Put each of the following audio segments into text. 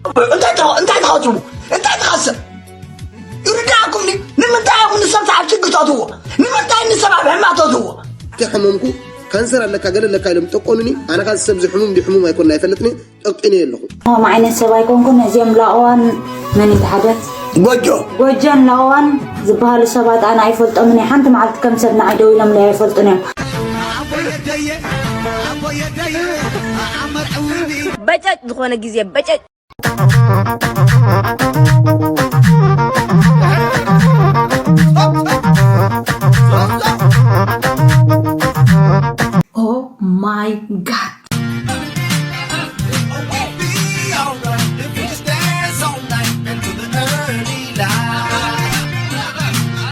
እንታይ ትኸ- እንታይ ትኸስቡ? እንታይ ትኸስብ? ይርዳእኩም ድዩ? ንምንታይ ኢኹም ንሰብ ኣብ ሽግር ተእትዎ? ንምንታይ ንሰብ ኣብ ሕማቕ ተእትዎ? ተሓመምኩ ካንሰር ኣለካ ገለ ኣለካ ኢሎም ጠቆኑኒ። ኣነ ካዚ ሰብ ዝሕሙም ድዩ ሕሙም ኣይኮን ኣይፈልጥኒ ጠቂነ ኣለኹ። ከምኡ ዓይነት ሰብ ኣይኮንኩን። እዚኦም ላኦዋን መን እዩ እቲ ሓደ? ጎጆ ጎጆን ላኦዋን ዝበሃሉ ሰባት ኣነ ኣይፈልጦምን እየ። ሓንቲ መዓልቲ ከም ሰብ ንዓይ ደው ኢሎምለይ ኣይፈልጡን እዮም። በጨጭ ዝኾነ ግዜ በጨጭ Oh my god.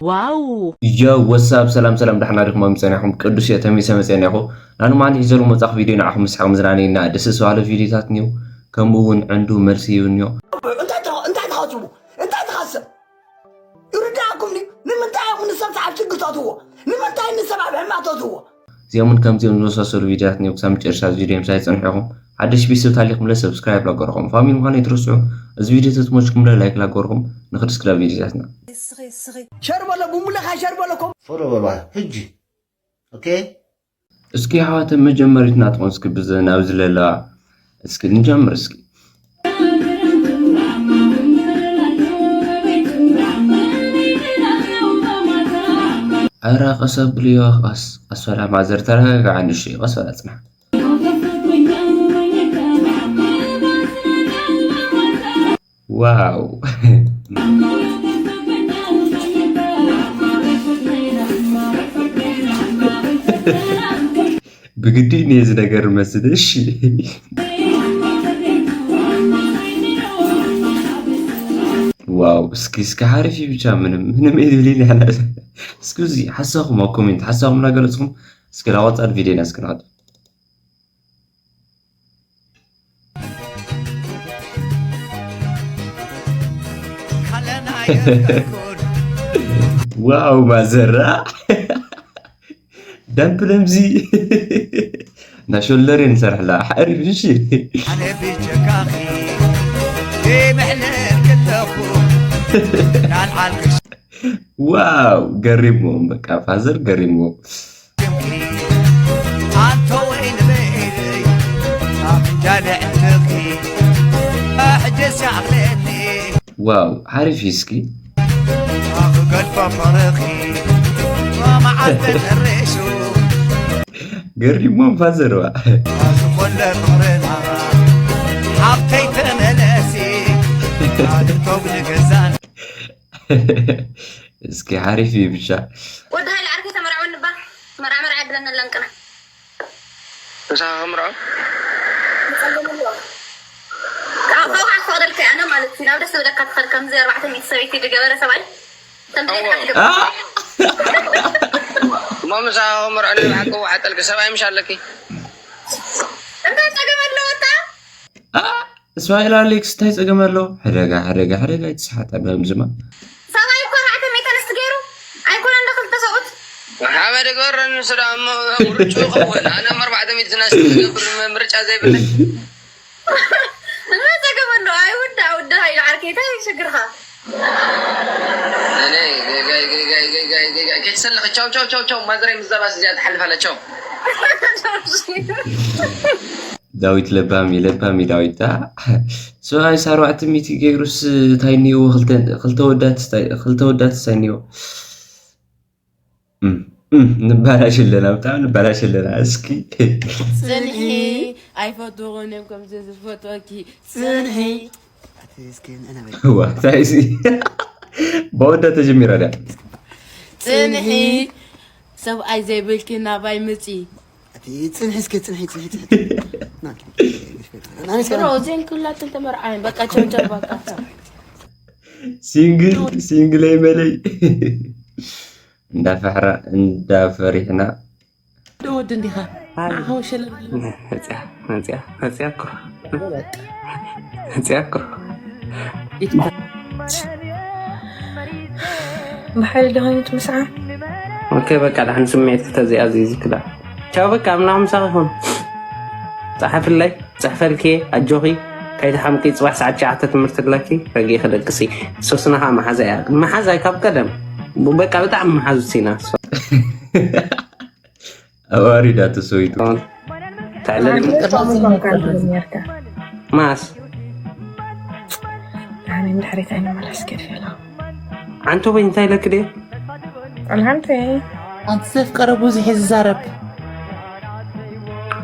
ዋው ዮ ወሳብ ሰላም ሰላም ዳሕና ዲኹም ኣምፀናኹም ቅዱስ እየ ተሚሰ መፀናኹ ናኑ ማን ሒዘሉ መፃኹ ቪድዮ ንዓኹም ምስሓቅ ምዝናነይና ደስ ዝባሃለ ቪድዮታት እኒው ከምኡ እውን ዕንዱ መልሲ ይብንዮ እንታይ ትኸ- እንታይ ትኸስቡ? እንታይ ትኸስብ? ይርዳእኩም ድዩ? ንምንታይ ኢኹም ንሰብ ኣብ ሽግር ተእትዎ? ንምንታይ ንሰብ ኣብ ሕማቕ ተእትዎ? እዚኦምን ከምዚኦም ዝመሳሰሉ ቪድዮታት እኒው ክሳብ መጨረሻ እዚ ቪድዮ ምሳይ ፀንሑ ኢኹም ሓደሽ ቤተሰብ ታሊኹምለ ሰብስክራይብ ላገርኹም ፋሚሊ ምዃኑ ኣይትረስዑ እዚ ቪድዮ ተትመችኩምለ ላይክ ላገርኹም ንክድስክላ ቪድዮታትና ሸር በሎ ብሙለኻ ሸር በሎ ኮም ፎሎ በሏ ሕጂ ኦኬ እስኪ ኣሕዋተ መጀመሪት ናትኩም እስኪ ብዘን ኣብዚ ለለዋ እስኪ ንጀምር እስኪ ኧረ ቀስ ኣብልዮ ቀስ ቀስ በላ ማዘር ተረጋግዓ ንእሽተይ ቀስ በላ ፅናሕ ዋው ብግዲ ነዚ ነገር መስል እሺ ዋው እስኪ እስኪ ሓሪፍ እዩ ብቻ ምንም ምንም የድብልን ያለ እስኪ እዚ ሓሳኹም ኣብ ኮሜንት ሓሳኹም እናገለፅኩም እስኪ ላቆፃል ቪድዮና እስኪ ንቐፅል ዋው ማዘራ ደምፕ ደምዚ ናሾለር ንሰርሕላ ሓሪፍ እሺ ኣነ ብጀካኺ ይምሕለል ክለኹ ናልዓልክሽ ዋው ገሪሞም በቃ ፋዘር ገሪሞም ኣንተ ወይን በይለይ ኣፍንጃለ ዕንተኺ ሕጀስ ያኽለኒ ዋው ሓሪፍ እዩ እስኪ ክገልፎ ፍቕርኺ መዓልተ ተረሹ ገሪሞም ፋዘርዋ ዝኾለ ፍቕርና ሓብተይ ተመለሲ ኣድቶግ ንገዛን እስኪ ሓሪፍ እዩ ብቻ ወዲ ሃይለ ዓርከይ ተመርዐወኒ እባ መርዓ መርዓ የብለና ለንቅና ምሳኻ ከምርዖ ካብኡ ከዓ ክፈቅደልካ እየ ኣነ ማለት እዩ ናብ ደስ ዝብለካ ትኸድ ከምዚ ኣርባዕተ ሚእቲ ሰበይቲ ዝገበረ ሰብኣይ ከምዚ ኢልካ ትገብር እሞ ምሳኻ ከምርዖ ንብሓቂ ዋሓጠልኪ ሰብኣይ ምሽ ኣለኪ እንታይ ፀገም ኣለዎ እታ እስማኤል ኣሌክስ እንታይ ጸገም ኣለዎ? ሕደጋ ሕደጋ ሕደጋ ኣይትስሓት ኣብ ህምዝማ ሰብኣይ እኮ ኣርባዕተ ሚእቲ ኣንስቲ ገይሩ ኣይኮነን ዶ ክልተ ሰብኡት ሓመድ ግበር ንሱ ደኣ እሞ ምርጭኡ ይኸውን ኣነ እሞ ኣርባዕተ ሚእቲ ናስቲ ዝገብር ምርጫ ዘይብለይ እንታይ ጸገም ኣለዎ? ኣይውዳእ ውዳእ ኢሉ ዓርከይ እንታይ ሽግርኻ? እኔ ገጋይ ገጋይ ገጋይ ገጋይ ከይትሰልኺ ቻው ቻው ቻው ቻው ማዘረይ ምዛባስ እዚኣ ትሓልፍ ኣላ ቻው ዳዊት ለባሚ ለባሚ ዳዊት ዳ ሰብኣይ ኣርባዕተ ሚእቲ ገይሩስ እንታይ እኒዎ ክልተ ወዳት እንታይ እኒዎ ንባላሽ ኣለና ብጣዕሚ ንባላሽ ኣለና እስኪ ፅንሒ ኣይፈትዎን እዮም ከምዚ ዝፈትወኪ ፅንሒ እንታይ እዚ ባወዳ ተጀሚራ ድያ ፅንሒ ሰብኣይ ዘይብልኪ ናባይ ምፂ ፅንሒ እስኪ ፅንሒ ፅንሒ ፅንሒ ዜን ክላትን ተመርዓን በቃ ቸምቸም በቃ ሲንግል ሲንግለይ መለይ እንዳፈሕራ እንዳፈሪሕና ዶ ወዲ እንዲኻ ንዓኻ ወሸለ መፅያ መፅያ መፅያ እኮ መፅያ እኮ ብሓይሊ ደኸነት ምስዓ ኦኬ በቃ ዳሕን ስምዒት ክተዚኣ ዚዚ ክዳ ቻው በቃ ምናኹም ምሳኺ ይኹን ፀሓፍለይ ፅሕፈልኪ ኣጆኺ ኣይትሓምቂ፣ ጽባሕ ሰዓት ትሽዓተ ትምህርቲ ኣለኪ፣ ረጊ ክደቅሲ። ሶስና ከዓ መሓዛ እያ። መሓዛይ ካብ ቀደም በቃ ብጣዕሚ መሓዙት ኢና። ኣዋሪዳ ተሰዊቱ። ተዕለል አንተ ጾም ጾም ካልሆነ ኔርካ ማስ ኣነ እንድሕሪት ኣይንመለስ ገድፈላ ዓንቶ በይ እንታይ ኢለክ ድየ? ኣልሃንተ ኣንተ ዘፍቀረ ብዙሕ እዩ ዝዛረብ።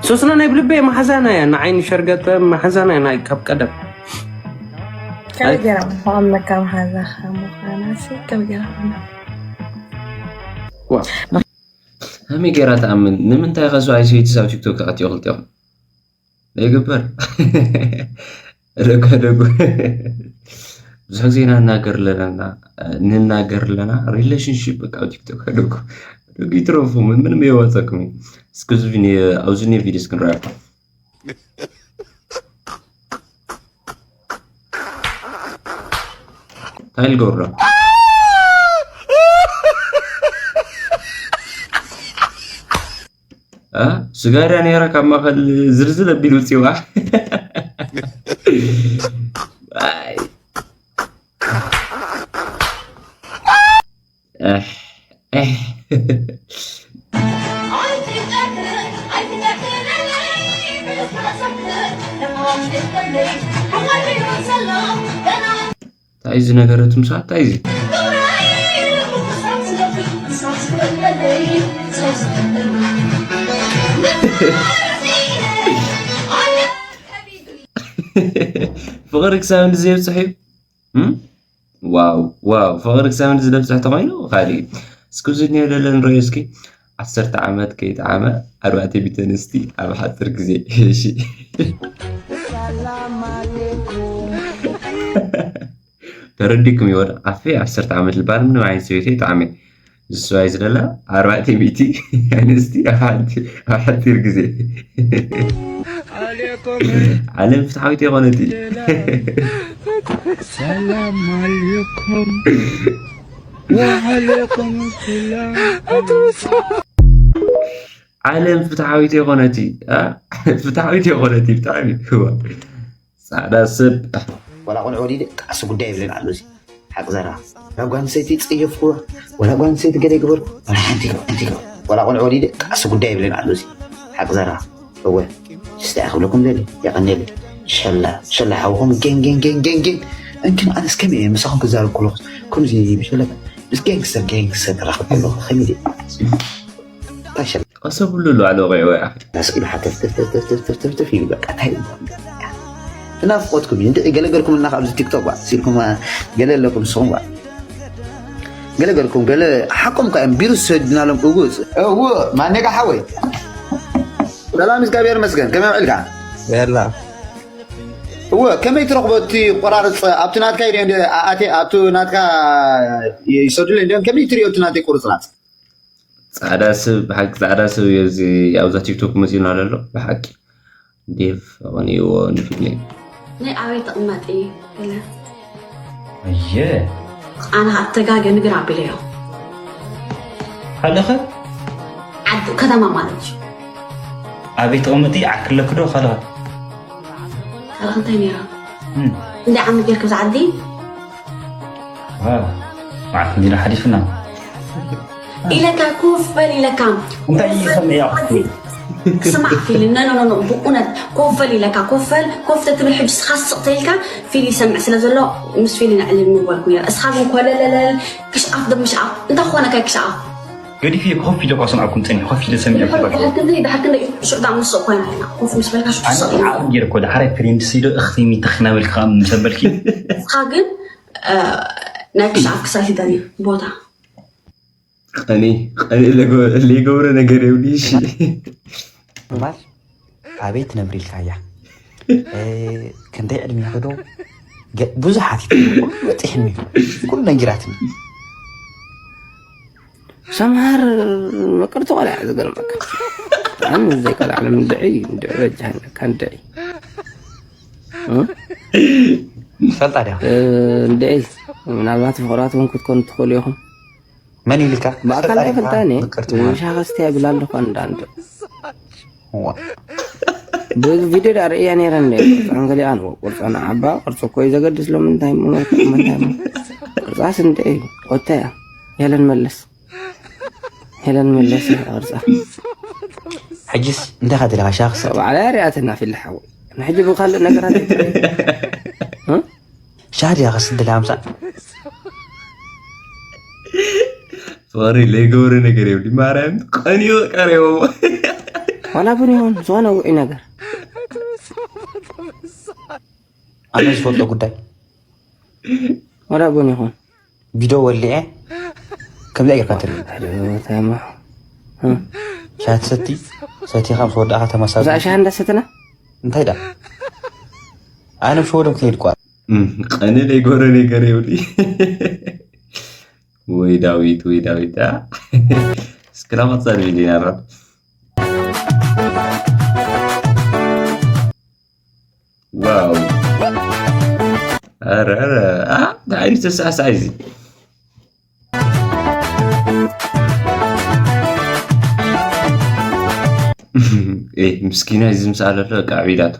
ሶስና ናይ ብልበ መሓዛና እያ፣ ንዓይኒ ሸርገጠ መሓዛና እያ፣ ናይ ካብ ቀደም። ከመይ ገይራ ምዃን መካ መሓዛኻ ምዃና ሲ ከመይ ገይራ ዋ ከመይ ገይራ ትኣምን? ንምንታይ ከሱ ኣይሰይቲ ሳብ ቲክቶክ ኣትዮ ክልቲኦም ዘይግበር ደጎ ደጎ ብዙሕ ግዜ ንናገር ኣለና ንናገር ኣለና ሪሌሽንሽፕ በቃ ኣብ ቲክቶክ ደጎ ደጎ ይትረፉ ምንም የዋፀኩም እስክዚ ኣብዚ ኒ ቪዲዮ እስክንረኣኩም እንታይ ልገብሮ ስጋርያ ነይራ ካብ ማእኸል ዝልዝል ኣቢሉ ውፅዋ እንታይ እዚ ነገረ ትምሳ እንታይ እዚ ፍቕሪ ክሳብ እንዲ ዘየብፅሕ እዩ ዋው ዋው ፍቕሪ ክሳብ እንዲ ዘብፅሕ ተኮይኑ ካሊእ እዩ እስኪ እዚ ኒዮ ደለ ንረዮ እስኪ ዓሰርተ ዓመት ከይጠዓመ ኣርባዕተ ቢት ኣንስቲ ኣብ ሓፂር ግዜ እሺ ተረዲኩም ይወድ ኣፌ ዓሰርተ ዓመት ልባል ምንም ዓይነት ሰበይቲ ይጣዕመ ዝስዋይ ዝደላ ኣርባዕተ ሚእቲ ኣንስቲ ኣብ ሓንቲ- ኣብ ሓፂር ግዜ ዓለም ፍትሓዊት የኮነት ሰላም አለይኩም ወአለይኩም ሰላም ዓለም ፍትሓዊት የኮነት ፍትሓዊት የኮነት ብጣዕሚ ክዋ ፃዕዳ ሰብ ወላ ቆልዑ ወሊደ ቃሲ ጉዳይ ይብለን ኣሎ እዚ ሓቂ ዘራ ወላ ጓል ኣንስተይቲ ጸየፍኩዋ ወላ ጓል ኣንስተይቲ ገለ ይግበርኩ ወላ ሓንቲ ይግበር ሓንቲ ይግበር ወላ ቆልዑ ወሊደ ቃሲ ጉዳይ ይብለን ኣሎ እዚ ሓቂ ዘራ እወ ስታይ ክብለኩም ደሊ የቐንየለ ሸላ ሸላ ሓውኹም ጌን ጌን ጌን ጌን ጌን እንትን ኣነስ ከመይ እየ ምሳኹም ክዛረብ ከለኹ ከምዚ ብሸለካ ምስ ጌንግስተር ጌንግስተር ክራኸብ ከለኹ ከመይ ድየ እንታይ ሸላ ቀሰ ብሉ ሉዓለ ወቂዕዎ እያ ዳስ ኢሉ ሓተፍተፍተፍተፍተፍተፍ ኢሉ በቃ እንታይ እዩ እናፍቆትኩም እዩ እንድዒ ገለ ገልኩም እና ኣብዚ ቲክቶክ ባ ሲልኩም ገለ ኣለኩም ንስኹም ባ ገለ ገልኩም ገለ ሓቆም ካ እዮም ቢሩስ ሰድናሎም እጉፅ እው ማኔጋ ሓወይ ሰላም እግዚኣብሔር መስገን ከመይ ውዕልካ የላ እወ ከመይ ትረኽቦ እቲ ቆራርፅ ኣብቲ ናትካ እዩ ኣቴ ኣብቲ ናትካ ይሰዱለ እንዲኦም ከመይ ትሪኦ እቲ ናተይ ቁርፅራፅ ፃዕዳ ሰብ ብሓቂ ፃዕዳ ሰብ እዩ ኣብዚ ኣብዛ ቲክቶክ መፂኡና ዘሎ ብሓቂ ዴፍ ኣቐኒእዎ ንፊልም ናይ ኣበይ ትቕመጢ ኢለ እየ ኣነ ካብ ተጋገ ንግር ኣቢለዮ ኣለኸ ዓዲ ከተማ ማለት እዩ ኣበይ ትቕመጢ ዓክለክዶ ካልኸ ካልኸ እንታይ ነይራ እንደ ዓመት ጌርክ ብዛ ዓዲ መዓት እንዲና ሓሊፍና ኢለካ ኮፍ በል ኢለካ እንታይ ይሰምዕ እያ ስማዕ ፊሊ ነኖኖኖ ብእውነት ኮፍ በል ኢለካ ኮፍ በል ኮፍ ተትብል ሕጂ ስኻ ስቕ ተኢልካ ፊሊ ይሰምዕ ስለ ዘሎ ምስ ፊሊ ነዕልል ምበልኩ ነረ እስኻ ግን ኮለለለል ክሽኣፍ ዶ ምሽኣፍ እንታይ ክኾነካ ክሽኣፍ ገዲፍ እየ ኮፍ ኢለ እኳ ሰምዓኩም ፀኒሕ ኮፍ ኢለ ሰሚዐ ድሓር ክንደይ ድሓር ክንደይ ሽዑ ዳ ምስ ኮይና ኢና ኮፍ ምስ በልካ ሽዑ ኣነ ስቕ ዓቕሊ ገይረ እኮ ድሓር ፕሬንድ ሲዶ እኽቲ ሚተኺ ናበልካ ምሰበልኪ ንስኻ ግን ናይ ክሽኣፍ ክሳብ ሂበኒ ቦታ ቀኒ ቀኒ ለይገብረ ነገር የብሉ እሺ እምበር ኣበይ ትነብሪ ኢልካያ ክንደይ ዕድሜ ክዶ ብዙሓት ኩሉ በፂሕኒ ኩሉ ነጊራትኒ ሰምሃር መቀርቲ ቆልዓ ዝገርመካ ኣን ዘይቀልዓ ንምድዒ እንድዒ በጃሃነካ እንድዒ ፈልጣ ዲያ እንድዒ ምናልባት ፍቕራት እውን ክትኮኑ ትኽእሉ ኢኹም መን ኢልካ ብኣካል ኣይፈልጣኒ ምቅርቲ ማለት ሻኸስቲ ይብል ኣለኹ ኣንዳንድ እዋ። ብቪድዮ ዳ ርእያ ነይረ እንደ ቅርፃን ገሊኣን ቅርፃን ዓባ ቅርፂ እኮ እዩ ዘገድስ። ሎሚ እንታይ ምኖር ምንታይ ምኖር ቅርፃስ እንታይ እዩ? ወታ እያ ሄለን መለስ ሄለን መለስ እያ ቅርፃ። ሕጅስ እንታይ ኢኻ ትልካ ሻኽስ ባዕላ ሪኣትና ፊል ሓወይ ንሕጂ ብካልእ ነገራት ኣይትርኢ። እ? ሻድያ ከስድል ሃምሳ ፍቕሪ ለይገብረ ነገር የብሉ ማርያም ቀንዮ ቀረቦ ዋላ ቡን ይኹን ዝኾነ ውዑይ ነገር ኣነ ዝፈልጦ ጉዳይ ዋላ ቡን ይኹን ቢዶ ወሊዐ ከምዚ ጌርካ ትርኢ ሕዶ ተማ ሻት ሰቲ ሰቲኻ ምስ ወዳእኻ ተመሳሰ እዛ ሻሃ እንዳሰተና እንታይ ዳ ኣነ ምስ ወደም ክኸይድ ቋ ቀኒ ለይገብረ ነገር የብሉ ወይ ዳዊት ወይ ዳዊት አ? እስክራ መጻል ቢሊና ራ ዋው ኧረ ኧረ አ እንታይ ዓይነት ተሳሳይ እዚ ኤ ምስኪና እዚ ምስ ኣለሎ በቃ ዒላቱ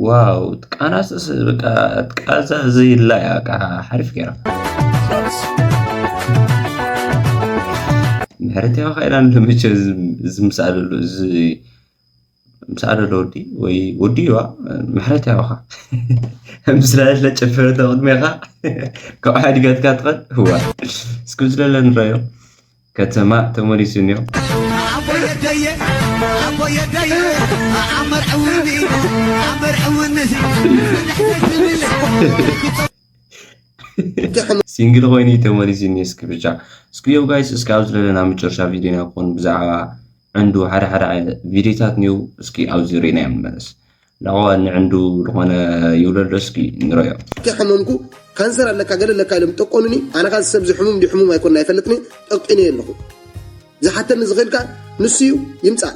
ዋው ቃናስ በቃ ቃዛ ዘይላ እያ በቃ ሓሪፍ ገይራ ምሕረት ያው ኸይዳ ለመቸ እዚ ምስ ኣለሎ እዚ ምስ ኣለሎ ወዲ ወይ ወዲ ይዋ ምሕረት ያውኻ ምስላለ ጨፈረ ተቕድሜኻ ካብ ሓዲጋትካ ትኸድ ህዋ እስኩም ስለለ ንረዮ ከተማ ተመሊሱ እኒኦ ሲንግል ኮይኑ ተመሊሱ እኒ እስኪ ብቻ እስኪ ዮ ጋይስ እስኪ ኣብዚ ዘለና መጨረሻ ቪዲዮና ክኾን ብዛዕባ ዕንዱ ሓደ ሓደ ቪዲዮታት ኒው እስኪ ኣብዚ ርኢና እዮም ንመለስ ላቆ ንዕንዱ ዝኾነ ይውለዶ እስኪ ንረዮ ተሓመምኩ ካንሰር ኣለካ ገለ ኣለካ ኢሎም ጠቆኑኒ ኣነ ካዚ ሰብ ዝሕሙም ድሕሙም ኣይኮን ኣይፈልጥኒ ጠቂነ ኣለኹ ዝሓተኒ ዝኽእል ከኣ ንሱ እዩ ይምጻእ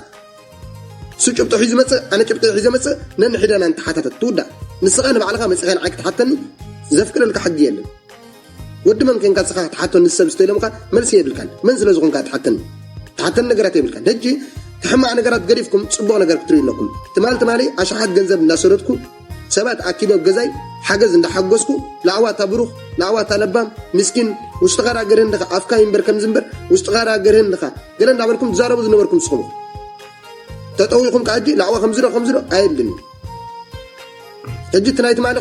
ንሱ ጭብጦ ሒዙ መጽእ ኣነ ጭብጦ ሒዘ መጽእ ነንሕዳና ንተሓታተት ትውዳእ ንስኻ ንባዕልኻ መጺኻ ንዓይ ክትሓተኒ ዘፍቅደልካ ሕጊ የለን ወዲ መን ኮንካ ንስኻ ክትሓቶ ንሰብ ዝተኢሎምካ መልሲ የብልካን መን ስለ ዝኾንካ ትሓተኒ ትሓተኒ ነገራት የብልካን ሕጂ ሕማቕ ነገራት ገዲፍኩም ጽቡቕ ነገር ክትርእዩ ኣለኩም ትማል ትማሊ ኣሽሓት ገንዘብ እንዳሰደድኩ ሰባት ኣኪበ ኣብ ገዛይ ሓገዝ እንዳሓገዝኩ ላዕዋታ ብሩኽ ላዕዋታ ለባም ምስኪን ውሽጥኻ ዳ ገርህን ድኻ ኣፍካ ይንበር ከምዚ እምበር ውሽጥኻ ዳ ገርህን ድኻ ገለ እንዳበልኩም ትዛረቡ ዝነበርኩም ንስኹም ተጠዊኹም ከዓ እጂ ላዕዋ ከምዚ ዶ ከምዚ ዶ ኣየድልን እዩ ሕጂ እቲ ናይ ትማሊ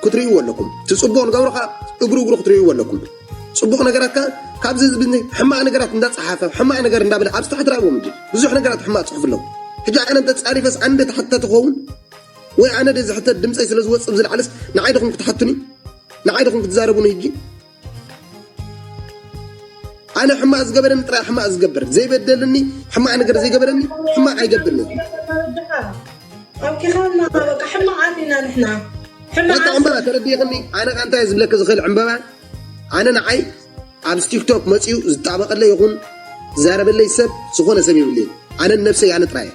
ክትርእይዎ ኣለኩም እቲ ፅቡቕ ንገብሮ ከዓ እግሩ እግሩ ክትርእይዎ ኣለኩም ፅቡቕ ነገራት ከዓ ካብዚ ህዝቢ ሕማቕ ነገራት እንዳፀሓፈ ሕማቕ ነገር እንዳበለ ኣብዚ ታሕቲ ራእዎም እንጂ ብዙሕ ነገራት ሕማቕ ፅሑፍ ኣለዉ ሕጂ ኣነ እንተፃሪፈስ ኣነ ተሓተ ትኸውን ወይ ኣነ ደ ዝሕተት ድምፀይ ስለ ዝወፅእ ዝለዓለስ ንዓይ ድኹም ክትሓቱኒ ንዓይ ድኹም ክትዛረቡኒ ሕጂ ኣነ ሕማቕ ዝገበረኒ ጥራይ ሕማቕ ዝገብር ዘይበደልኒ ሕማቕ ነገር ዘይገበረኒ ሕማቕ ኣይገብርኒ ኣውኪኻና በቃ ሕማቓት ኢና ንሕና ሕማቕ በቃ ዕምበባ ተረዲእኽኒ ኣነ ካ እንታይ ዝብለኪ ዝኽእል ዕምበባ ኣነ ንዓይ ኣብዚ ቲክቶክ መፂኡ ዝጣበቐለይ ይኹን ዝዛረበለይ ሰብ ዝኾነ ሰብ የብለይ ኣነ ነብሰይ ኣነ ጥራየ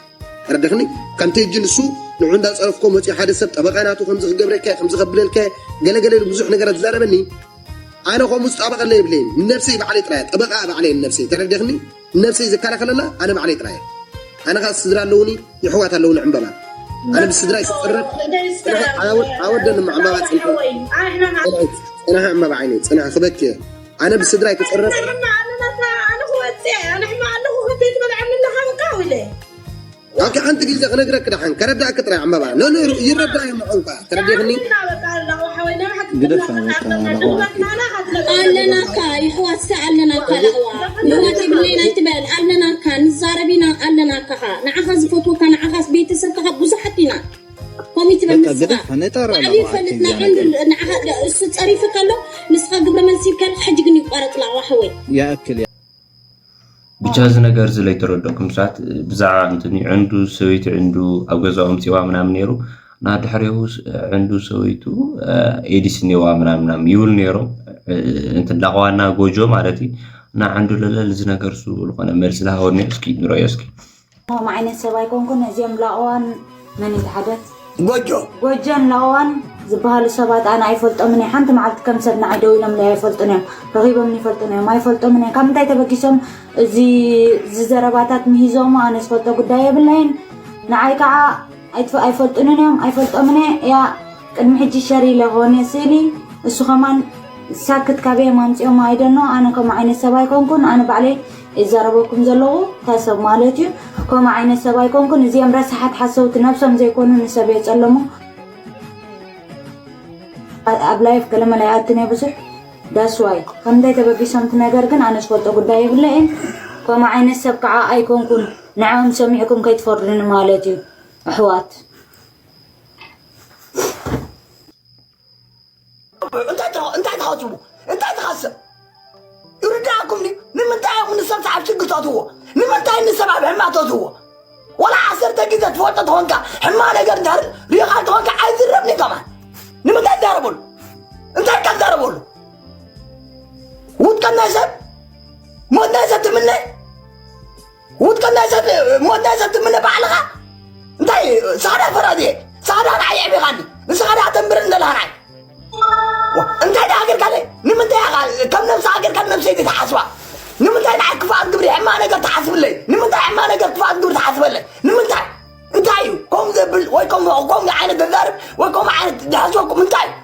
ተረዲኽኒ ከምቲ ሕጂ ንሱ ንዑ እንዳፀረፍኮ መፂኡ ሓደ ሰብ ጠበቃ ናቱ ከምዚ ክገብረልካ ከምዚ ከብለልካ ገለገለ ኢሉ ብዙሕ ነገራት ዝዛረበኒ ኣነ ከምኡ ዝጣበቀለ የብለይን ንነብሰይ ባዕለይ ጥራየ ጠበቃ ባዕለይ ንነብሰይ ተረዲኽኒ ንነብሰይ ዝከላኸለላ ኣነ ባዕለይ ጥራየ ኣነ ካ ስድራ ኣለውኒ የሕዋት ኣለውኒ ዕምበባ ኣነ ብስድራይ ክፅረፍ ኣወደንማ ዕምበባ ፅንሒ ፅንሒ ዕምበባ ዓይነይ ፅንሒ ክበኪ ኣነ ብስድራይ ክፅረፍ ኣነ ክወፅእ ኣነ ሕማ ኣለኹ ክትበልዐኒ ኣለኻ በቃ ኢለ ኦኬ ሓንቲ ግዜ ክነግረክ ደሓን ከረዳእክ ጥራይ ዕምበባ ነኑ ይረዳ እዩ ምዑንካ ተረዲኽኒ ግደፋ በቃ ለቕዋዕ ኣለናካ ይሕዋትካ ኣለናካ ለቕዋ ይሕዋት የብለይን ኣይትበል ኣለናካ ንዛረብ ኢና ኣለናካኻ ንዓኻ ዝፈትወካ ንዓኻስ ቤተሰብካ ብዙሓት ኢና ከምኡ ትበል በቃ ንስኻ ግደፋ ነጣራ ዓብዩ ለቕዋዕ ፈልጥ ከይዛ ናይ ዕንዱ ንዓኻ እሱ ፀሪፉ ከሎ ንስኻ ግብረ መልሲ ይብካል ሕጂ ግን ይቋረጥ ለቕዋ ሓወይ ይኣክል እያ ብቻ እዚ ነገር እዚ ለይተረደኩም ሰባት ብዛዕባ እንትን ዕንዱ ሰበይቲ ዕንዱ ኣብ ገዛኡ ኣምፂዋ ምናምን ነይሩ እና ድሕሪኡ ዕንዱ ሰበይቱ ኤዲስ እኔዋ ምናምን ምናምን ይብል ነይሩ እንትን ላቀዋና ጎጆ ማለት እዩ እና ዕንዱ ለለል እዚ ነገር ሱ ዝኾነ መልሲ ላሃወኒ እስኪ ንረዮ እስኪ ከምኦም ዓይነት ሰብ ኣይኮንኩን እዚኦም ላቀዋን መን እዩ ሓደ ጎጆ ጎጀን ላቀዋን ዝበሃሉ ሰባት ኣነ ኣይፈልጦምን እየ። ሓንቲ መዓልቲ ከም ሰብ ንዓይ ደው ኢሎምለይ ኣይፈልጡን እዮም። ረኺቦምኒ ይፈልጡን እዮም። ኣይፈልጦምን እየ። ካብ ምንታይ ተበጊሶም እዚ፣ እዚ ዘረባታት ምሂዞሞ ኣነ ዝፈልጦ ጉዳይ የብለይን። ንዓይ ከዓ ኣይትፈ-፣ ኣይፈልጡንን እዮም። ኣይፈልጦምን እየ። ያ ቅድሚ ሕጂ ሸር ኢለ ክኾን እየ ስእሊ። እሱ ከማን ሳክት ካበይ እዮም ኣምፂኦሞ ኣይደኖ። ኣነ ከምኡ ዓይነት ሰብ ኣይኮንኩን። ኣነ ባዕለይ ይዛረበኩም ዘለኹ ከሰብ ማለት እዩ። ከምኡ ዓይነት ሰብ ኣይኮንኩን። እዚኦም ረሳሓት ሓሰውቲ ነብሶም ዘይኮኑ ንሰብ የፀለሙ። ኣብ ላይፍ ገለመለ ኣይኣትን እየ ብዙሕ። ዳስዋይ ከምንታይ ተበጊሶም እቲ ነገር ግን ኣነ ዝፈልጦ ጉዳይ የብለይን። ከምኡ ዓይነት ሰብ ከዓ ኣይኮንኩን። ንዕኦም ሰሚዕኩም ከይትፈርዱኒ ማለት እዩ ኣሕዋት። እንታይ ትኸ- እንታይ ትኸስቡ እንታይ ትኸስብ ይርዳእኩም ድዩ? ንምንታይ ኢኹም ንሰብ ሰዓብ ሽግር ተእትዎ? ንምንታይ ንሰብ ኣብ ሕማ ተእትዎ? ወላ ዓሰርተ ግዜ ትፈልጦ ተኾንካ ሕማ ነገር እንድሕር ሪኻ ተኾንካ ኣይዝረብኒ ከማን ንምንታይ ትዛረበሉ? እንታይ ኢልካ ትዛረበሉ? ውድቀት ናይ ሰብ ሞት ናይ ሰብ ትምነ ውድቀት ናይ ሰብ ሞት ናይ ሰብ ትምነ ባዕልኻ እንታይ ሳዳ ፈራዲ ሳዳ ንዓይ የዕቢኻኒ ንስኻ ዳ ተንብርን ዘለኻ ንዓይ እንታይ ዳ ሃገርካ ለ ንምንታይ ኢኻ ከም ነብስኻ ጌርካ ነብሰይ ዘይትሓስባ ንምንታይ ንዓይ ክፋኣት ግብሪ ሕማ ነገር ትሓስብለይ ንምንታይ ሕማ ነገር ክፋኣት ግብሪ ትሓስበለይ ንምንታይ እንታይ እዩ ከምኡ ዘብል ወይ ከምኡ ዓይነት ዘዛርብ ወይ ከምኡ ዓይነት ዝሓስበኩም እንታይ እዩ